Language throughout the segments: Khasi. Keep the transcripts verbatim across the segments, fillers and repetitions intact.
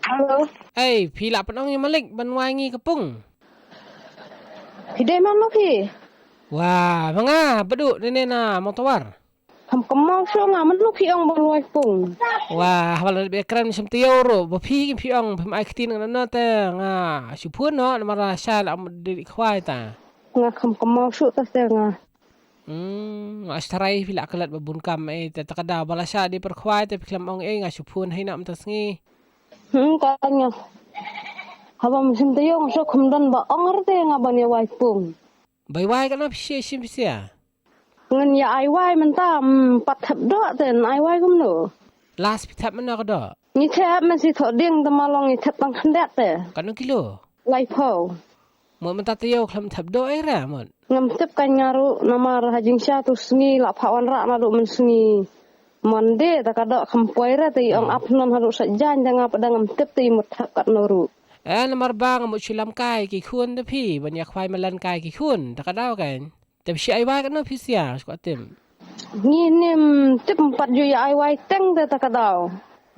Hello. Ei, phi lah pynong ïa Malik ban wai ngi ka pung. Phi dei man lo phi? Wah, ma nga Badu ne ne na Mawtawar. Kham kynmaw shuh nga man lo phi ong ban wai pung. Wah, haba la dep ïakren shim taïew ruh ba phi phi ong phim ai kti na no te nga shu phone noh namar sha la mut dei khwai ta. Nga kham kynmaw shuh ta te nga. Hmm, nga shu tharai phi la klet ba bun kam ei te ta ka daw ba la sha dei pyrkhwai te phi khlem ong ei nga shu phone hi na mynta sngi. Hmm, ka nga. Haba mynta ïong shu kham don ba ong ar te nga ban ïa wai pung. Bai wai ka na phi shi shim phi sia. Ngan ïa ai wai mynta mm, pat thep doh te ai wai kumno. Las phi thep mynno ka doh. Ngi thep men si thoh ding te ma long ngi thep tang khyndiat te. Ka no kilo. Lai phaw. Mo mynta te ïa khlem thep doh ai ra mo. Ngam tip ka nga ruh namar ha jingsha tu sngi la pha wan ra na ruh men sngi. Mon de ta ka doh kham poi ra te ong ap non ha ruh sa jan da nga pa da ngam tip te mut thep kat no ruh. Eh namar ba ngam mut shilam kai ki khun da phi ban ïa khwai malan kai ki khun ta ka daw kan. Te phi shi ai wai kat no phi sia shu ka tim. Ngi nim tip mpat ju ïa ai wai teng te ta ka daw.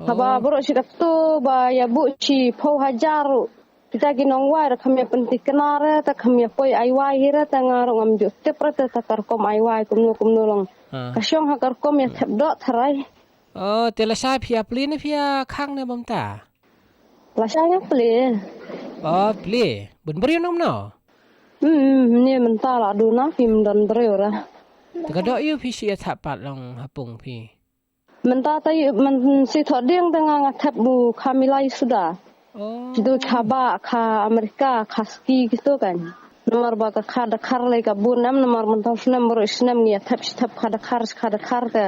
Haba bro shi ka tu ba ïa bu shi phaw hajar ruh. Kita ki nong wai ra kham ïa pynthikna ra ta kham ïa poi ai wai hi ra ta nga ruh ngam ju tip ra ta ta ka rukom ai wai kumno kumno long. Ka shong ha ka rukom ïa thep doh tharai. Oh te la sha phi ïa pli ne phi ïa khang ne bam ta. La sha ïa pli. Oh pli bun briew nong no. Hmm ne mynta la du na phim don briew ra. Ta ka doh ïa phi shi ïa thap pat long ha pung phi. Mynta ta ïa men si thoh ding ta nga nga thep bu kha milai suda. Oh. Kitu kha ba kha Amerika kha ski kitu kan. Namar ba ka kha dakhar lai ka bun em namar mynta snem bro snem ngi thep shi thep kha dakhar kha dakhar ka.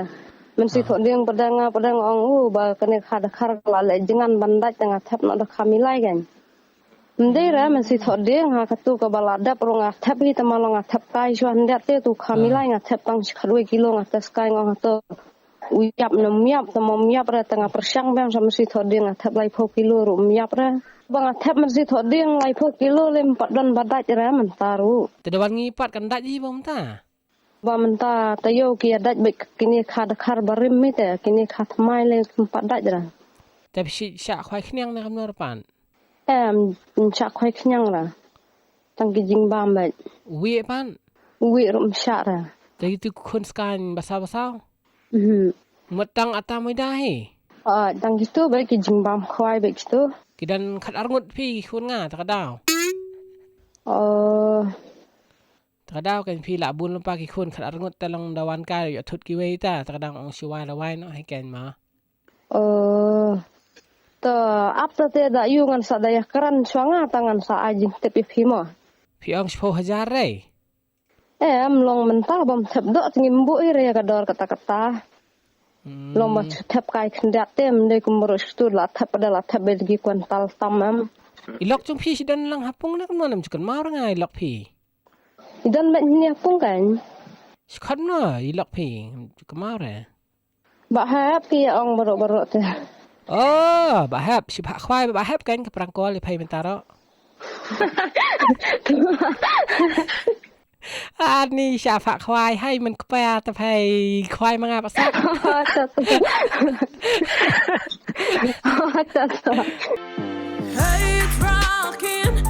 Men si thoh ding padang nga padang ong u ba kane kha dakhar la le jingan ban dait ta nga thep na da kha milai kan. Mdei ra men si thoh ding ha katu ka ba la dap ro nga thep hi ta ma long nga thep kai shwa hyndiat te tu kha milai nga thep tang shi kha dwai kilo nga tes kai ngong ha to. U ïap na miap ta mo miap ra ta nga pyrshang bang sa masi thoh ding nga thep lai pho kilo ru miap ra. Ba nga thep masi thoh ding lai pho kilo lem pat don ba dait ra mynta ru. Te da wan ngi pat kan dait hi ba mynta. Ba mynta ta yo ki ya dait ba kini kha da khar ba rim mi te kini kha tmai le kim pat dait ra. Te phi sha khwai khniang na kam nor pan. Em sha khwai khniang ra. Tang ki jingbam ba. Wi pan. Wi rum sha ra. Te ki tu khun skan basaw basaw. Mhm. Mut tang ata maida hi. Ah, tang kitu ba ki jingbam khwai ba kitu. Ki don khat arngut phi khun nga ta ka daw. Oh. Ta ka daw kan phi la bun lypa ki khun khat arngut ta long da wan ka ïa thut ki wei ta ta ka daw ong shi wai la wai no hi kan ma. Oh. Ta ap ta te da yu ngan sa da ya kran shwa nga ta ngan sa ai jingtip ïa phi mo. Phi ong shiphew hajar rei. Em long mynta bam thep doh tngim bu i re ka dor kata kata. Long ba thep kai khyndiat te mdei kum bro stu la thep da la thep bel gi kwan tal tam em. I lok chung phi shi don lang hapung na kano nam chukun mau nga i lok phi. I don bet ni hapung kan. Shkot no i lok phi chukun mau re. Ba hap ki ong bro bro te. Oh ba hap shi ba khwai ba hap kan ka prang kol i phai mynta ro. Ani sha phak khwai hai men kpa ta phai khwai ma nga pasa. Hey, it's rocking.